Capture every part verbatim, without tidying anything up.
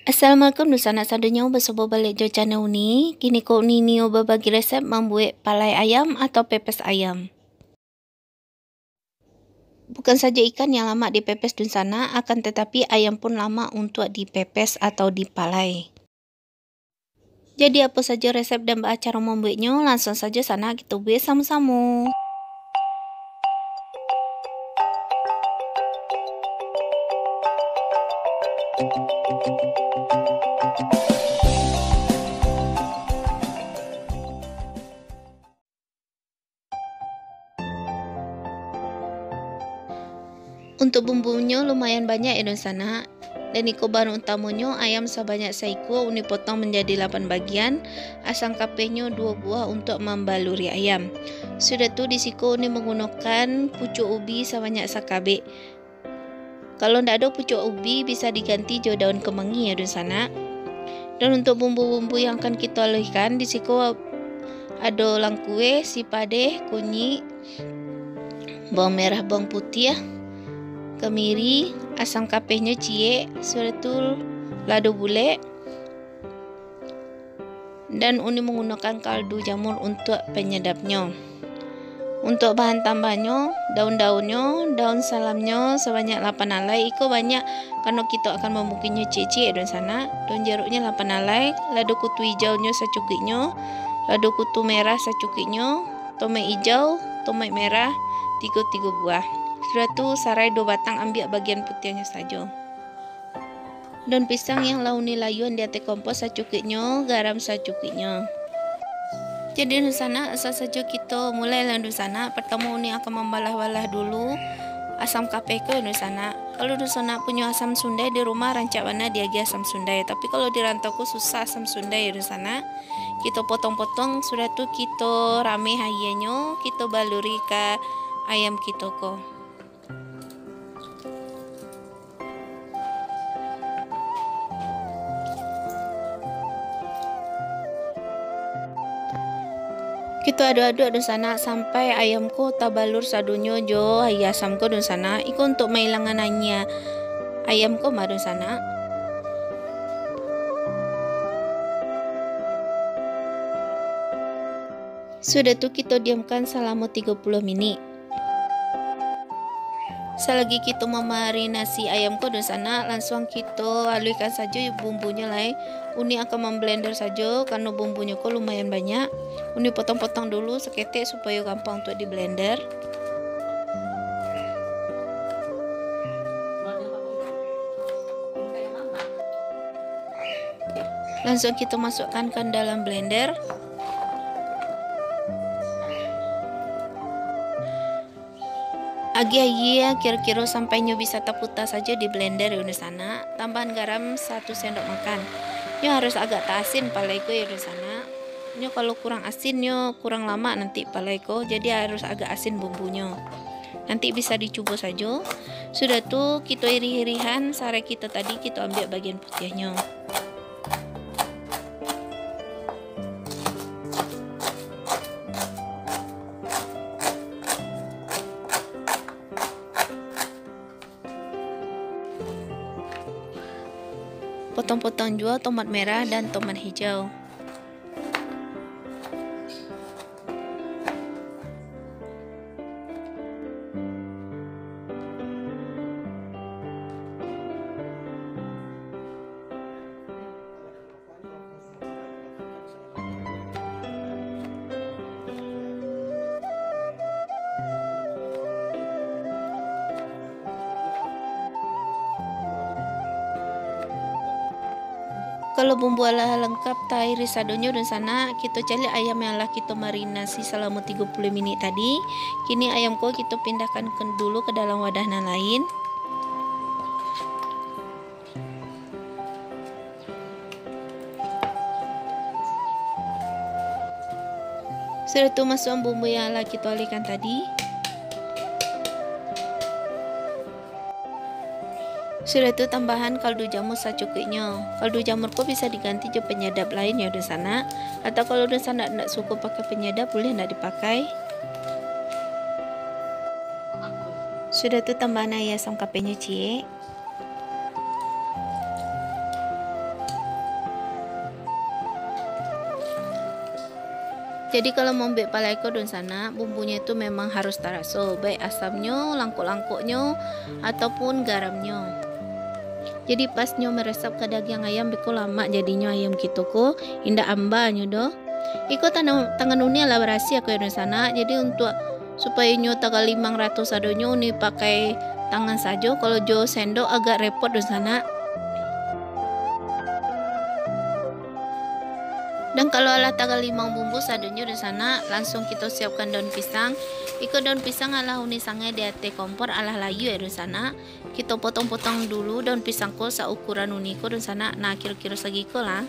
Assalamualaikum dunsanak sadonyo, basuo baliak jo channel Uni. Kini ko Uni nio babagi resep mambuek palai ayam atau pepes ayam. Bukan sajo ikan yang lamak dipepes dunsanak, akan tatapi ayam pun lamak untuak dipepes atau dipalai. Jadi apo sajo resep dan baa caro mambueknyo, lansuang sajo sanak kito buek samo-samo. Untuak bumbunyo lumayan banyak yo dunsanak. Dan iko bahan utamonyo, ayam sabanyak saikua, uni potong manjadi lapan bagian, asam kapehnyo duo buah untuak mambaluri ayam. Sudah tu di siko uni manggunokan pucuak ubi sabanyak sakabek. Kalau ndak ado pucuak ubi, bisa diganti jo daun kemangi yo dunsanak. Dan untuak bumbu-bumbu yang akan kito aluihkan, di siko ado langkue, sipadeh, kunyik, bawang merah, bawang putiah, kemiri, asam kapehnyo ciek, sudah tu lado bulek, dan uni manggunokan kaldu jamur untuak panyadapnyo. Untuak bahan tambahnyo, daun-daunnyo, daun salamnyo sabanyak lapan alai, iko banyak karano kito akan mambukinyo ciek-ciek dunsanak. Daun jeruknyo lapan alai, lado kutu ijaunyo sacukuiknyo, lado kutu merah sacukuiknyo, tomat ijau, tomat merah, tigo-tigo buah. Sudah tu sarai duo batang, ambiak bagian putiahnyo sajo. Daun pisang yang lah uni layuan di ateh kompor sacukuiknyo, garam sacukuiknyo. Jadi dunsanak, asa sajo kito mulai lah dunsanak. Partamo uni akan mambalah-balah dulu asam kapeh ko dunsanak. Kalau dunsanak punyo asam sundai di rumah, rancak bana diagiah asam sundai. Tapi kalau di rantau ko susah asam sundai dunsanak. Kito potong-potong, sudah tu kito rameh aianyo, kito baluri ka ayam kito ko. Kito aduk-aduk dunsanak sampai ayam ko tabalur sadonyo jo aia asam ko dunsanak. Iko untuak mailangan anyia ayam ko mah dunsanak. Sudah tu kito diamkan salamo tigo puluah minik. Salagi kito mamarinasi ayam ko dunsanak, lansuang kito aluihkan sajo bumbunyo lai. Uni akan mamblender sajo, karano bumbunyo ko lumayan banyak. Uni potong-potong dulu saketek supayo gampang untuak diblender. Lansuang kito masukkan ka dalam blender. Agiah aia kiro-kiro sampai nyo bisa taputa sajo di blender yo dunsanak. Tambahan garam satu sendok makan. Nyo harus agak taasin palai ko yo dunsanak. Nyo kalau kurang asin, nyo kurang lamak nanti palai ko, jadi harus agak asin bumbunyo. Nanti bisa dicubo sajo. Sudah tu kito irih-irihan sarai kito tadi, kito ambiak bagian putiahnyo. Potong-potong juo tomat merah dan tomat hijau. Kalau bumbu alah langkap, tairi sadonyo dunsanak, kito caliak ayam yang lah kito marinasi salamo tigo puluah minik tadi. Kini ayam ko kito pindahkan ke, dulu ke dalam wadah nan lain. Sudah tu masuakan bumbu yang lah kito alihkan tadi. Sudah tu tambahan kaldu jamur sacukuiknyo. Kaldu jamur ko bisa diganti jo penyedap lain yo dunsanak. Atau kalau dunsanak ndak suko pakai penyedap, buliah ndak dipakai. Sudah tu tambahan aia asam kapehnyo ciek. Jadi kalau mambuek palai ko dunsanak, bumbunyo tu memang harus taraso, baik asamnyo, langkok-langkoknyo, ataupun garamnyo. Jadi pas nyo meresap ka dagiang ayam, beko lamak jadinyo ayam kito ko, indak amba nyo doh. Iko tangan, tangan uni lah barasiah ko yo dunsanak. Jadi untuak supayo nyo tagalimang rato sadonyo uni pakai tangan sajo, kalau jo sendok agak repot dunsanak. Dan kalau alah tagalimang bumbu sadonyo dunsanak, langsuang kito siapkan daun pisang. Iko daun pisang alah uni sangai di ateh kompor, alah layua yo dunsanak. Kito potong-potong dulu daun pisang ko saukuran uni ko dunsanak, nah kiro-kiro sagiko lah.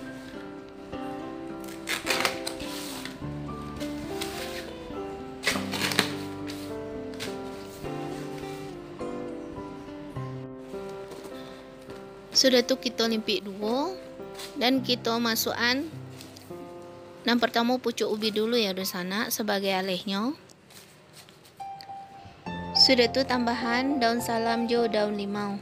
Sudah tu kito limpik duo, dan kito masuakan nan partamo pucuak ubi dulu yo dunsanak sabagai alehnyo. Sudah tu tambahan daun salam jo daun limau.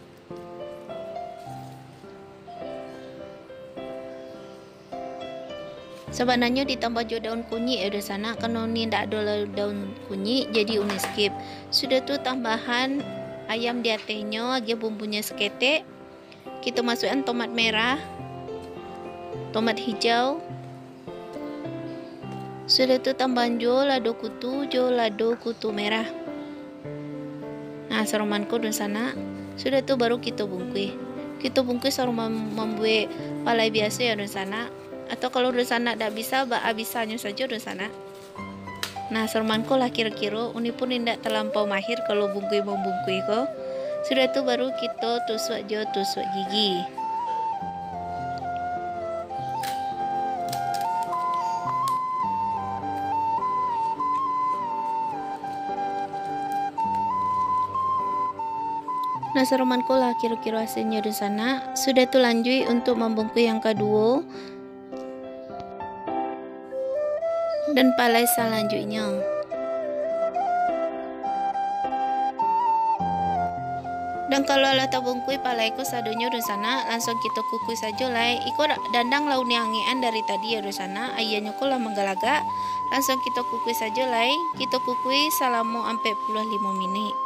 Sabananyo ditambah jo daun kunyik yo dunsanak, karano ni ndak ado daun kunyik, jadi uni skip. Sudah tu tambahan ayam di atehnyo, agiah bumbunyo saketek. Kito masuakan tomat merah, tomat hijau. Sudah tu tambahan juo lado kutu jo lado kutu merah. Nah, saroman ko dunsanak. Sudah tu baru kito bungkuih. Kito bungkuih saroman mambuek palai biaso yo dunsanak. Atau kalau dunsanak dak bisa, baa bisanyo sajo dunsanak. Nah, saroman ko lah kiro-kiro, uni pun indak talampau mahir kalau bungkuih-mambungkuih ko. Sudah tu baru kito tusuak jo tusuak gigi. Nah, saroman ko lah kiro-kiro hasilnyo dunsanak. Sudah tu lanjuik untuk mambungkuih yang kaduo. Dan palai salanjuiknyo. Dan kalau lah tabungkuih palai ko sadonyo dunsanak, langsuang kito kukuih sajo lai. Iko dandang lah uni angekan dari tadi yo dunsanak, aianyo ko lah manggalagak. Langsuang kito kukuih sajo lai. Kito kukuih salamo ampek puluah limo minik.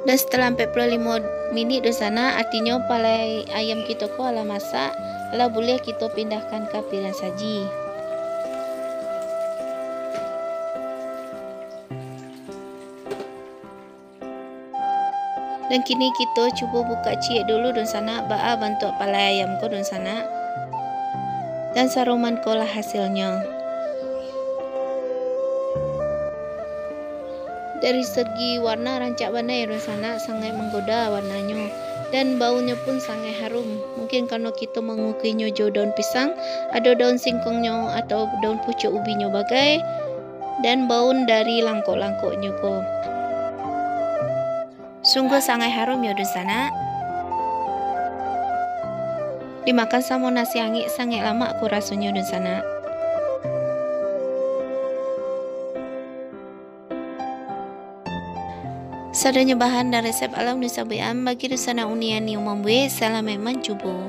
Dan setelah ampek puluah limo minik dunsanak, artinyo palai ayam kito ko alah masak, alah buliah kito pindahkan ka piriang saji. Dan kini kito cubo bukak ciek dulu dunsanak, baa bantuak palai ayam ko dunsanak. Dan saroman ko lah hasilnyo. Dari segi warna rancak bana yo dunsanak, sangaik manggoda warnanyo. Dan baunyo pun sangaik harum. Mungkin karano kito mangukuihnyo jo daun pisang, ado daun singkongnyo atau daun pucuak ubinyo bagai, dan baun dari langkok-langkoknyo ko. Sungguah sangaik harum yo dunsanak. Dimakan samo nasi angek, sangaik lamak ko rasonyo dunsanak. Sadonyo bahan dan resep alah uni sabuikan. Bagi dunsanak uni nan nio mambuek, salamaik mancubo.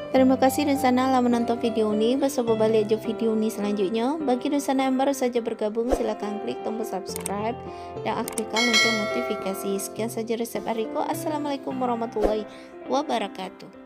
Tarimo kasih dunsanak lah manonton video uni. Basuo baliak jo video uni salanjuiknyo. Bagi dunsanak yang baru saja bergabung, silakan klik tombol subscribe dan aktifkan lonceng notifikasi. Sekian saja resep ari ko. Assalamualaikum warahmatullahi wabarakatuh.